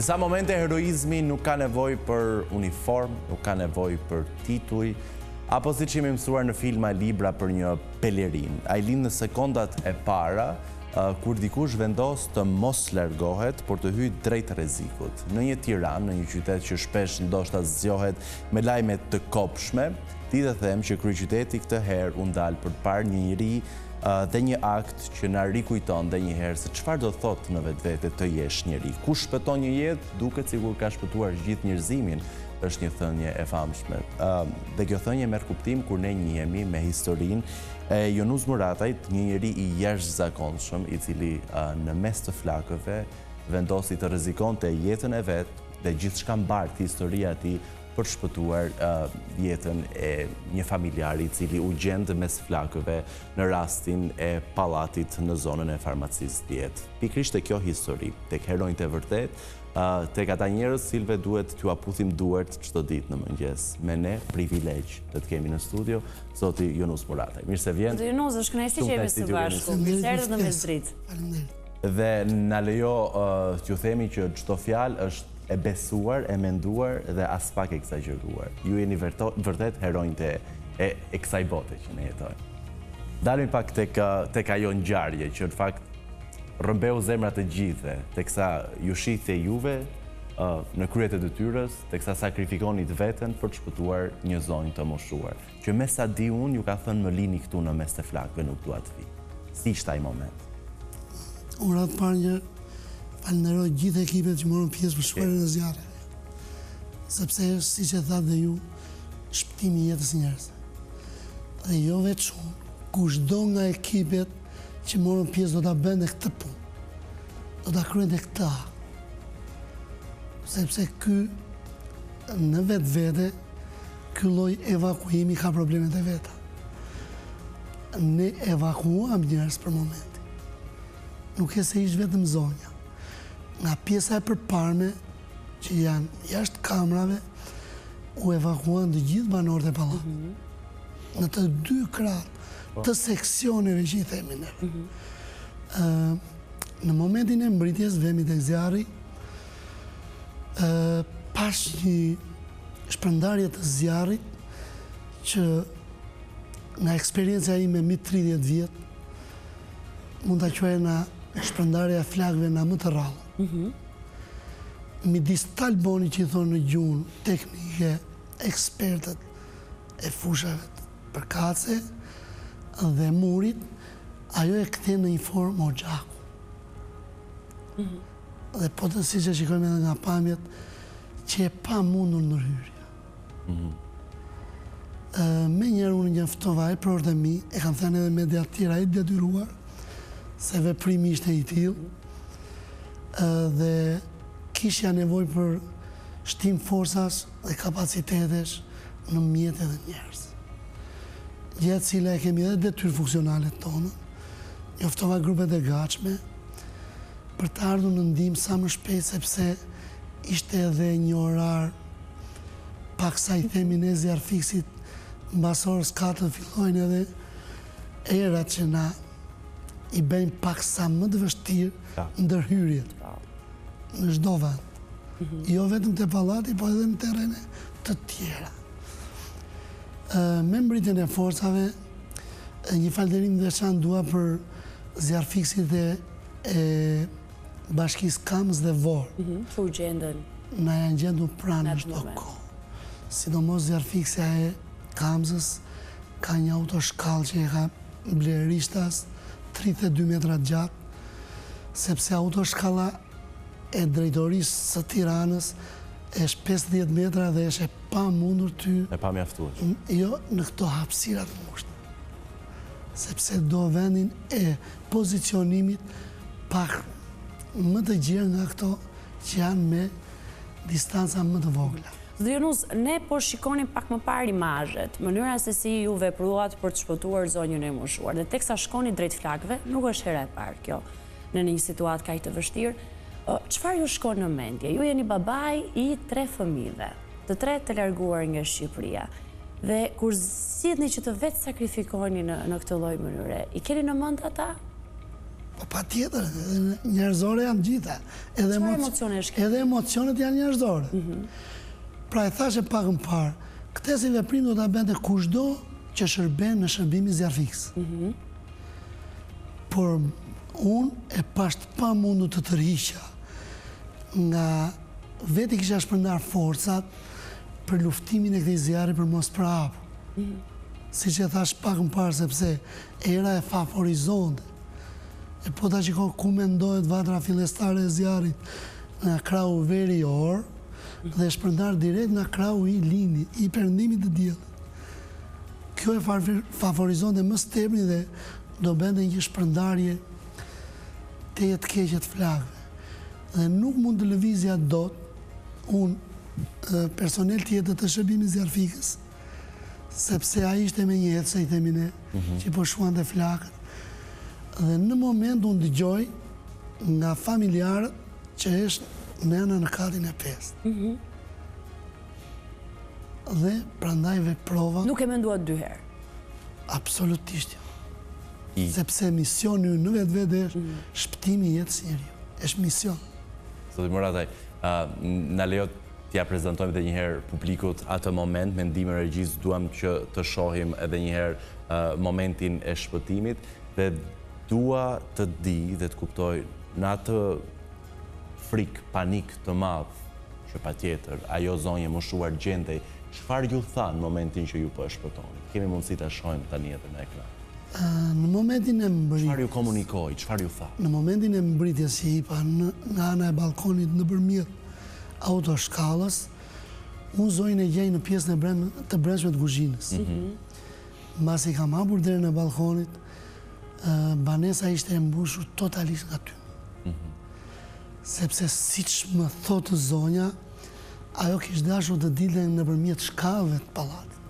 Disa momente heroizmi nuk ka nevojë për uniformë, nuk ka nevojë për tituj, apo siç jemi mësuar në filma e libra për një pelerinë. Ai lind në sekondat e para, kur dikush vendos të mos largohet, por të hyjë drejt rrezikut. Në një Tiranë, në një qytet që shpesh ndoshta zgjohet me lajme të kobshme, di të them që kryeqyteti këtë herë u ndal për të parë një njeri dhe një akt që na rikujton dhe një herë se çfarë do thotë në vetvete të jesh njeri. Kush shpëton një jetë, duket sikur ka shpëtuar gjithë njerëzimin, është një thënie e famshme. Dhe kjo thënie merr kuptim kur ne njihemi me historinë e Jonuz Muratajt, një njeri i jashtëzakonshëm, i cili në mes të flakëve vendosi të rrezikonte jetën e vet dhe gjithçka mbart historia e tij për të shpëtuar jetën e një familjari i cili u gjend mes flakëve në rastin e pallatit në zonën e farmacisë 10. Pikërisht te kjo histori, tek heronjtë e vërtetë, tek ata njerëz të cilëve duhet t'jua puthim duart çdo ditë në mëngjes. Me ne privilegj të të kemi në studio, zoti Jonuz Murataj. Mirë se vjen. Zoti Jonuz, është kënaqësi që jemi së bashku. Mirë se erdhët në Mesdritë. Faleminderit. Dhe na lejo t'ju themi që çdo fjalë është e besuar, e menduar dhe aspak ekzagjeruar. Ju jeni vërtet heronjtë e e kësaj bote që ne jetojmë. Ndalemi pak tek tek ajo ngjarje që në fakt rrëmbeu zemrat e të gjithëve, teksa ju shihte juve në krye të detyrës, teksa sakrifikonit veten për të shpëtuar një zonjë të moshuar, që me sa di unë ju ka thënë më lini këtu në mes të flakëve, nuk dua të vi. Si ishte ai moment? Unë radhë të parë një falënderoj gjithë ekipet që morën pjesë për shuarjen e zjarreve. Sepse është, siç e thatë dhe ju, shpëtimi i jetës së njerëzve. Dhe jo veç unë, kushdo nga ekipet që morën pjesë do ta bënte këtë punë. Do ta kryente këtë akt. Sepse ky në vetvete, ky lloj evakuimi ka problemet e veta. Ne evakuuam njerëz për momentin. Nuk e se ishte vetëm zonja. Nga pjesa e përparme, që janë jashtë kamrave, u evakuuan të gjithë banorët e pallatit. Mhm. Në të dy krahët po. të seksioneve që i themi ne. Mhm. Në momentin e mbërritjes, vemi tek zjarri, pashë një shpërndarje të zjarrit që nga eksperienca ime mbi 30 vjet, mund ta quaj nga shpërndarja e flakëve nga më të rrallë. Mhm. Midis talbonit që i thonë në gjuhën teknike ekspertët e fushave përkatëse dhe murit, ajo e kthen në një formë oxhaku. Mhm. Dhe po të siç e shikojmë edhe nga pamjet, qe e pamundur ndërhyrja. Mhm. Menjëherë unë njoftova eprorët e mi, e kam thënë edhe media të tjera i detyruar, se veprimi ishte i tillë, dhe kisha nevojë për shtim forcash dhe kapacitetesh në mjete dhe njerëz. Gjë e cila e kemi edhe detyrë funksionale tonën, njoftova grupet e gatshme për të ardhur në ndihmë sa më shpejt sepse ishte edhe një orar pak sa i themi ne zjarrfikësit mbas orës 4 fillojnë edhe erat që na i bëjnë pak sa më të vështirë ndërhyrjet në çdo vend. Mhm. Jo vetëm te pallati, po edhe në terrene të tjera. Me mbërritjen e forcave, një falënderim të veçantë dua për zjarrfikësit e bashkisë Kamëz dhe Vorë. Mhm, që u gjendën. Na janë gjendur pranë në çdo kohë. Sidomos zjarrfikësja e Kamzës ka një autoshkallë që e ka blerë rishtas 32 metra gjatë, sepse autoshkalla e drejtorisë së Tiranës është 50 metra dhe është e pamundur ty... E pamjaftueshme. Jo, në këto hapësira të ngushta. Sepse do vendin e pozicionimit pak më të gjerë nga këto që janë me distanca më të vogla. Zoti Jonuz, ne po shikonim pak më parë imazhet, mënyra se si ju vepruat për të shpëtuar zonjën e moshuar. Dhe teksa shkoni drejt flakëve, nuk është hera e parë kjo në një situatë kaq të vështirë. Çfarë ju shkon në mendje? Ju jeni babai i tre fëmijëve, të tre të larguar nga Shqipëria. Dhe kur zgjidhni që të vetësakrifikoheni në në këtë lloj mënyre, i keni në mend ata? Po patjetër, njerëzore janë gjitha. Edhe emocione është Edhe emocionet janë njerëzore. Mhm. Pra e thashë pak më parë, këtë si veprim do ta bënte kushdo që shërben në shërbimin zjarrfikës. Mhm. Por unë e pashë të pamundur të tërhiqja nga vetë i kisha shpërndarë forcat për luftimin e këtij zjarri për mos përhapur. Mhm. Siç e thashë pak më parë sepse era e favorizonte. E po ta shikosh ku mendohet vatra fillestare e zjarrit nga krahu verior dhe shpërndarë direkt nga krahu i lindjes, i perëndimit të diellit. Kjo e favorizonte më së tepërmi dhe do bënte një shpërndarje tejet të keqe të flakëve. Dhe nuk mund të lëvizja dot unë personel tjetër të shërbimit zjarrfikës sepse ai ishte me një ecë, i themi ne, mhm. që po shuante flakët. Dhe në moment unë dëgjoj nga familjarët që është nëna në katin e pestë. Mhm. Dhe prandaj veprova... Nuk e menduat dy herë? Absolutisht jo. Sepse misioni ynë në vetvete është mhm. shpëtimi i jetës së njeriut. Është mision. Zoti Murataj, na lejo t'ia prezantojmë edhe një herë publikut atë moment, me ndihmën e regjisë duam që të shohim edhe një herë momentin e shpëtimit dhe dua të di dhe të kuptoj në atë frikë, panik të madh që patjetër ajo zonjë e moshuar gjendej, çfarë ju tha në momentin që ju po e shpëtonit? Kemi mundësi ta shohim tani edhe në ekran. Në momentin e mbërritjes. Çfarë ju komunikoi, çfarë ju tha? Në momentin e mbërritjes që hipa nga ana e ballkonit nëpërmjet autoshkallës, unë zonjën e gjej në pjesën e të brendshme të kuzhinës. Mhm. Mbasi kam hapur derën e ballkonit, banesa ishte e mbushur totalisht nga tymi. Mhm. Sepse siç më thotë zonja, ajo kish dashur të dilte nëpërmjet shkallëve të pallatit,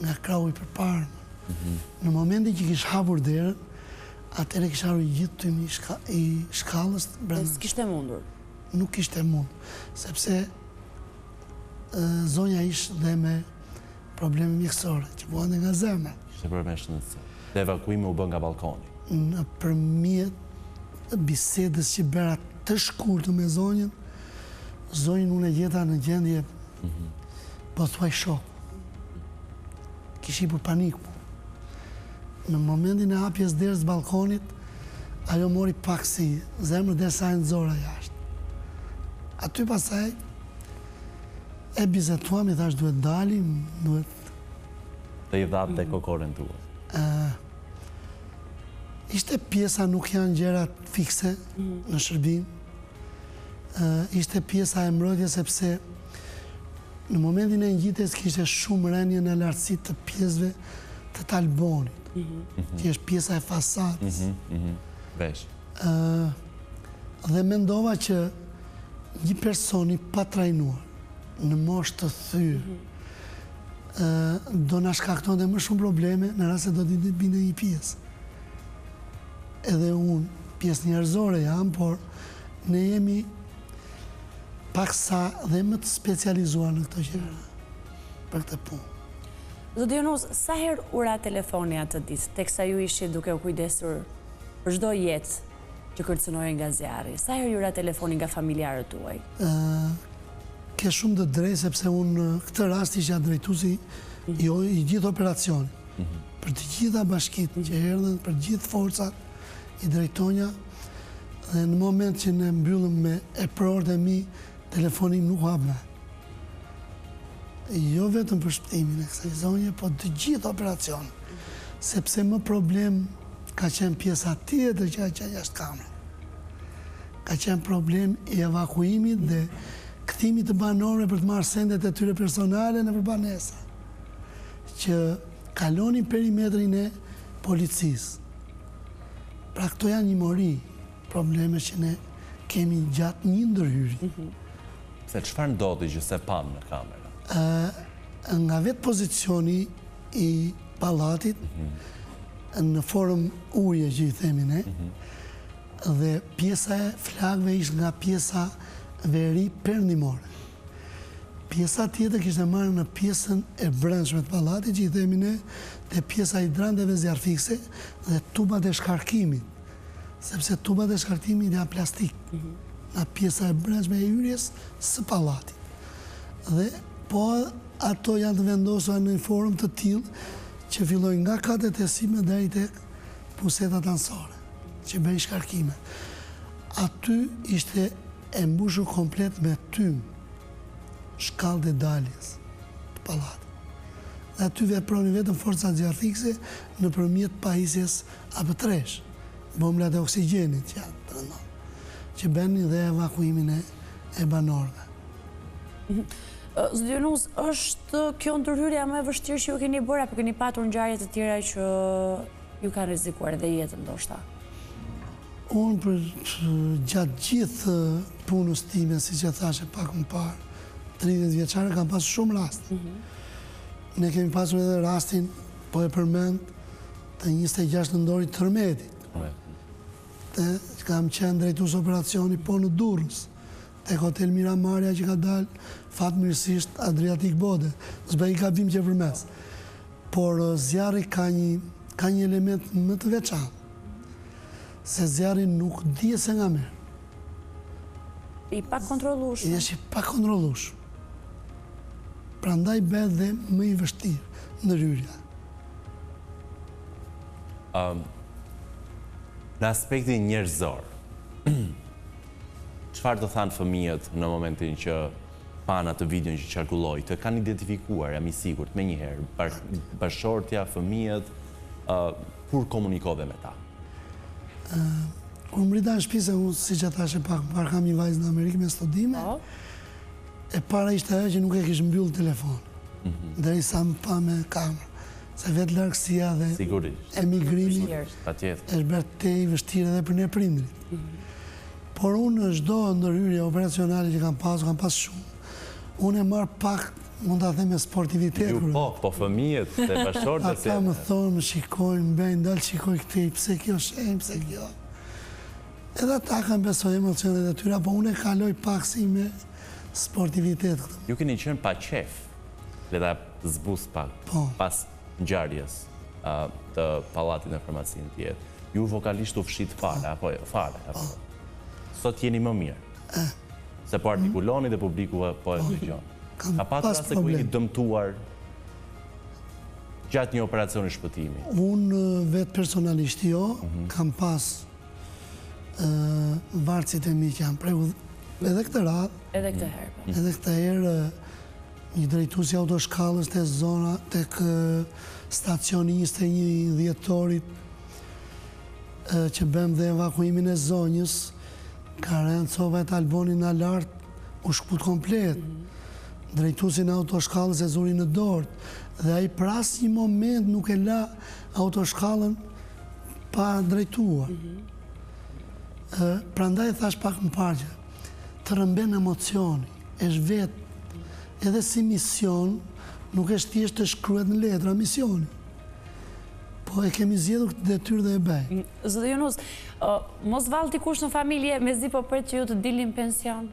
nga krahu i përparmë. Mhm. Në momentin që kish hapur derën, atëherë kish ardhur i gjithë tymi i shkallës brenda. S'kishte mundur. Nuk kishte mund, sepse zonja ish dhe me probleme mjekësore, që vuante nga zemra. Kishte probleme shëndetësore. Dhe evakuimi u bë nga ballkoni. Nëpërmjet bisedës që bëra të shkurtër me zonjën, zonjën unë e gjeta në gjendje mhm. pothuaj shok. Kish hipur paniku. Në momentin e hapjes derës ballkonit, ajo mori pak si zemër derisa e nxora jashtë. Aty pastaj e biseduam, i thashë duhet dalim, duhet... Dhe i dhatë dhe kokoren tuaj. Ishte pjesa, nuk janë gjërat fikse mhm. në shërbim. Ishte pjesa e mbrojtjes sepse Në momentin e ngjitjes kishte shumë rënie në lartësi të pjesëve të talbonit, mhm. që është pjesa e fasadës. Mhm, mhm, Vesh. Dhe mendova që një person i patrajnuar, në moshë të thyer, do na shkaktonte më shumë probleme në rast se do t'i binte një pjesë. Edhe unë, pjesë njerëzore jam, por ne jemi paksa dhe më të specializuar në këto gjëra, për këtë punë. Zoti Jonuz, sa herë u ra telefoni atë ditë, teksa ju ishit duke u kujdesur për çdo jetë që kërcënohej nga zjarri? Sa herë ju ra telefoni nga familjarët tuaj? Ke shumë të drejtë, sepse unë në këtë rast isha drejtuesi jo i gjithë operacionit. Mhm. Për të gjitha bashkitë që erdhën, për të gjithë forcat, i drejtonja dhe në moment që ne mbyllëm me eprorët e mi, telefoni nuk u hap më. Jo vetëm për shpëtimin e kësaj zonje, po të gjithë operacionin. Sepse më problem ka qenë pjesa tjetër që ka qenë jashtë kamere. Ka qenë problem i evakuimit dhe kthimit të banorëve për të marrë sendet e tyre personale nëpër banesa, që kalonin perimetrin e policisë. Pra këto janë një mori probleme që ne kemi gjatë një ndërhyrje. Mhm. Se çfarë ndodhi që s'e pamë në kamera? Nga vetë pozicioni i pallatit, mhm. në formë U-je që i themi ne, mhm. dhe pjesa e flakëve ishte nga pjesa veri perëndimore. Pjesa tjetër kishte marrë në pjesën e brendshme të pallatit, që i themi ne, te pjesa e hidranteve zjarrfikëse dhe tubat e shkarkimit. Sepse tubat e shkarkimit janë plastik, mhm. nga pjesa e brendshme e hyrjes së pallatit. Dhe po ato janë të vendosura në një formë të tillë që fillojnë nga katet e sipërme deri tek pusetat anësore, që bëjnë shkarkime. Aty ishte e mbushur komplet me tym, shkallët e daljes të pallatit. Dhe aty vepronin vetëm forcat zjarrfikëse nëpërmjet pajisjes AP-tresh, bomblat e oksigjenit që janë të rëndon, që bënin dhe evakuimin e, e banorëve. Zoti Jonuz, është kjo ndërhyrja më e vështirë që ju keni bërë, apo keni patur ngjarje të tjera që ju kanë rrezikuar dhe jetën, ndoshta? Unë për gjatë gjithë punës time, siç e thashë pak më parë, 30 vjeçare, kam pasur shumë raste. Mhm. Ne kemi pasur edhe rastin, po e përmend, të 26 nëntorit tërmetit. Të kam qenë drejtues operacioni po në Durrës, tek hotel Miramarja që ka dalë fatmirësisht Adriatik Bode. S'bëj gabim që përmes. Por zjarri ka një ka një element më të veçantë. Se zjarri nuk dihet se nga merr. I pakontrollueshëm. Është i pakontrollueshëm. Prandaj bëhet dhe më i vështirë ndërhyrja. Në aspektin njerëzor, çfarë të thanë fëmijët në momentin që panë atë videon që qarkulloi, të kanë identifikuar, jam i sigurt, menjëherë, bashkëshortja, fëmijët, kur komunikove me ta? Kur mbërrita në shtëpi, se unë, siç e thashë pak më parë, kam një vajzë në Amerikë me studime, po. e para ishte ajo që nuk e kish mbyllë telefonin, mhm. derisa më pa me kamerë, se vetë largësia dhe emigrimi është bërë tej i vështirë edhe për ne prindërit. Mhm. Por unë në çdo ndërhyrje operacionale që kam pasur, kam pas shumë. Unë e marr pak, mund ta them me sportivitet. Ju po, po fëmijët dhe bashkëshortja si. Ata më thonë, më shikojnë, më bëjnë dal shikoj këtej, pse kjo shenjë, pse kjo. Edhe ata kanë besoj emocionet e tyre, po unë e kaloj pak si me sportivitet këtë. Ju keni qenë pa qejf, le ta zbus pak, po. pas ngjarjes të pallatit në farmacinë 10. Ju vokalisht u fshitë fare, apo jo, fare, apo jo. Sot jeni më mirë. Se po artikuloni dhe publiku po e dëgjon. Ka patur raste ku jeni dëmtuar gjatë një operacioni shpëtimi? Unë vetë personalisht jo, mhm. kam pas vartësit e mi që janë prekur edhe këtë radhë. Edhe këtë herë. Po. Edhe këtë herë, Një drejtues i autoshkallës te zona tek stacioni 21 dhjetorit që bëmë dhe evakuimin e zonjës, ka rënë copa e talbonit nga lart, u shkëput komplet. Drejtuesin e autoshkallës e zuri në dorë dhe ai për asnjë moment nuk e la autoshkallën pa drejtuar. Prandaj thashë pak më parë që të rrëmben emocioni. Është vetë, edhe si mision, nuk është thjesht të shkruhet në letra misioni. Po e kemi zgjedhur këtë detyrë dhe e bëjmë. Zoti Jonuz, mos vallë dikush në familje mezi po pret që ju të dilni në pension?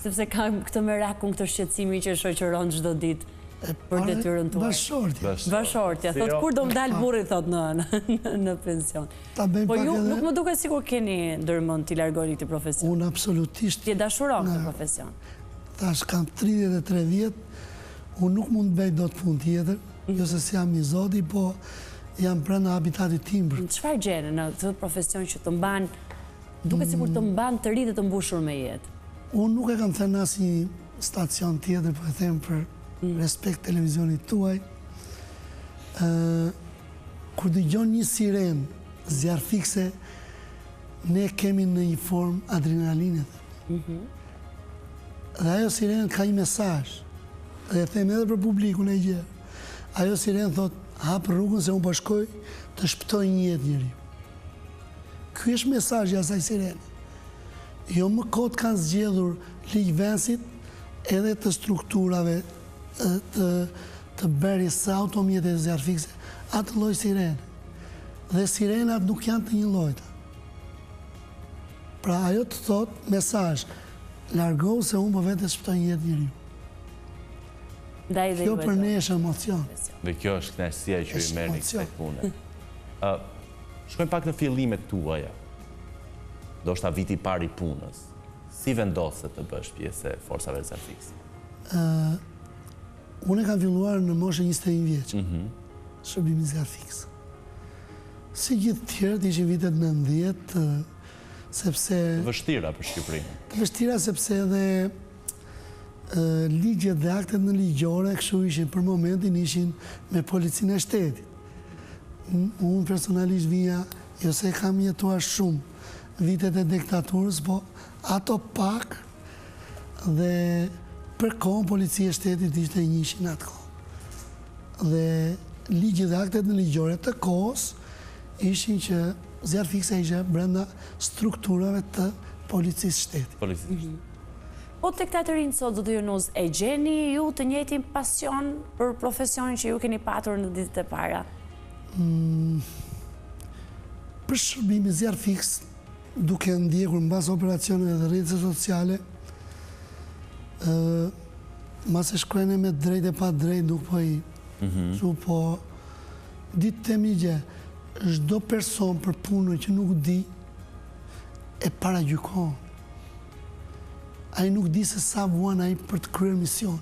Sepse ka këtë merakun, këtë shqetësimin që shoqëron çdo ditë për detyrën tuaj. Bashkëshortja. Bashkëshortja, thotë jo. kur do më dalë burri, thotë në pension. Ta bëjmë po pak ju nuk më duket sikur keni ndërmend t'i largoheni këtij profesioni. Unë absolutisht... Ti e dashuron këtë profesion. Tash kam 33 vjet, unë nuk mund të bëj dot punë tjetër, mhm. jo se s'jam i zoti, po jam brenda habitatit tim. Çfarë gjen në këtë profesion që të mban, duket sikur të mban të ri dhe të mbushur me jetë? Unë nuk e kam thënë në asnjë stacion tjetër, po e them për mm. respekt televizionit tuaj. Kur dëgjon një sirenë zjarrfikëse, ne kemi në një formë adrenaline. Mhm. Dhe ajo sirenë ka një mesazh. Dhe e them edhe për publikun e gjerë. Ajo sirenë thotë, hap rrugën se unë po shkoj të shpëtoj një jetë njeriu. Ky është mesazhi i asaj sirene. Jo më kot kanë zgjedhur ligjvënësit edhe të strukturave të të bërjes së automjeteve zjarrfikëse atë lloj sirene. Dhe sirenat nuk janë të njëllojta. Pra ajo të thotë mesazh, largohu se unë po vete të shpëtoj një jetë njeriu. Kjo për ne është emocion. Dhe kjo është kënaqësia që ju merrni kësaj pune. Shkojmë pak në fillimet tuaja. Ndoshta viti i parë i punës. Si vendose të bëhesh pjesë e forcave zjarrfikëse? Unë e kam filluar në moshën 21 vjeç. Mhm. Shërbimin zjarrfikës. Si gjithë tjerët ishin vitet 90, sepse... Të vështira për Shqipërinë. Të vështira sepse edhe ligjet dhe aktet nënligjore kështu ishin për momentin ishin me policinë e shtetit. Unë personalisht vija, jo se kam jetuar shumë vitet e diktaturës, po ato pak dhe për kohën policia e shtetit ishte njëshi në atë kohë. Dhe ligjet dhe aktet nënligjore të kohës ishin që zjarrfikësja ishte brenda strukturave të policisë shtetit. Policisë shtetit. Po te këta të rinj sot, zoti Jonuz, e gjeni ju të njëjtin pasion për profesionin që ju keni patur në ditët e para? Mm, për shërbimin zjarrfikës, duke ndjekur mbas operacioneve dhe rrjeteve sociale, mbase shkruajnë me drejt e pa drejt, nuk po i mhm. Su po di të them një gjë, çdo person për punën që nuk di, e paragjykon. Ai nuk di se sa vuan ai për të kryer mision.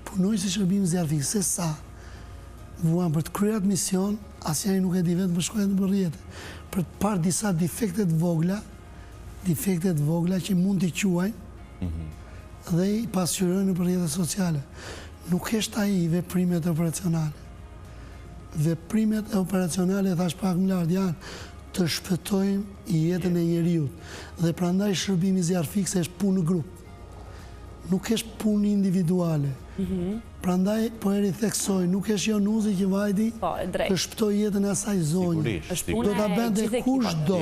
Punonjësi i shërbimit zjarrfikës, se sa vuan për të kryer atë mision, asnjëri nuk e di vetëm shkruajnë nëpër rrjete. Për të parë disa defekte të vogla, defekte të vogla që mund t'i quajnë, mhm. dhe i pasqyrojnë nëpër rrjete sociale. Nuk është ai veprimet operacionale. Veprimet e operacionale, thashë pak më lartë, janë të shpëtojmë jetën e njeriut. Dhe prandaj shërbimi zjarrfikës është punë në grup. Nuk është punë individuale. Mhm. Prandaj po e ritheksoj, nuk është Jonuzi që vajti po, të shpëtojë jetën e asaj zonje. Do ta bënte kushdo,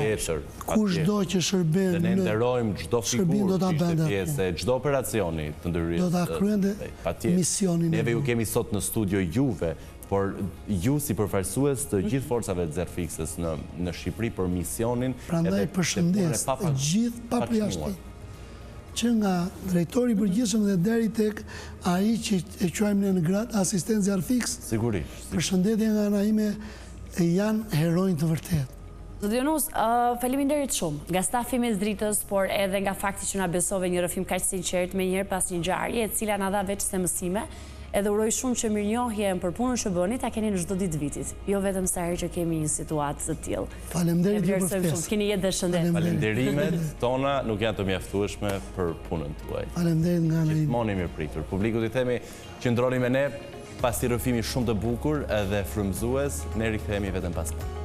kushdo që shërben në Ne nderojmë çdo figurë që ishte pjesë e çdo operacioni të ndërhyrjes. Do ta kryente misionin. Neve ju kemi sot në studio juve, por ju si përfaqësues të gjithë forcave të zjarrfikëses në në Shqipëri për misionin edhe përshëndes të gjithë pa përjashtim. Që nga drejtori i përgjithshëm dhe deri tek ai që e quajmë ne në gradë asistent zjarrfikës. Sigurisht. Përshëndetje nga ana ime janë heronj të vërtetë. Zoti Jonuz, faleminderit shumë. Nga stafi i Mesdritës, por edhe nga fakti që na besove një rrëfim kaq të sinqertë menjëherë pas një ngjarje, e cila na dha veçse mësime, edhe uroj shumë që mirënjohjen për punën që bëni ta keni në çdo ditë të vitit, jo vetëm sa herë që kemi një situatë të tillë. Faleminderit ju për ftesën. Të keni jetë dhe shëndet. Falenderimet tona nuk janë të mjaftueshme për punën tuaj. Faleminderit nga ana ime. Gjithmonë i mirëpritur. Publikut i themi qëndroni me ne pas një rrëfimi shumë të bukur dhe frymëzues, ne rikthehemi vetëm pas pak.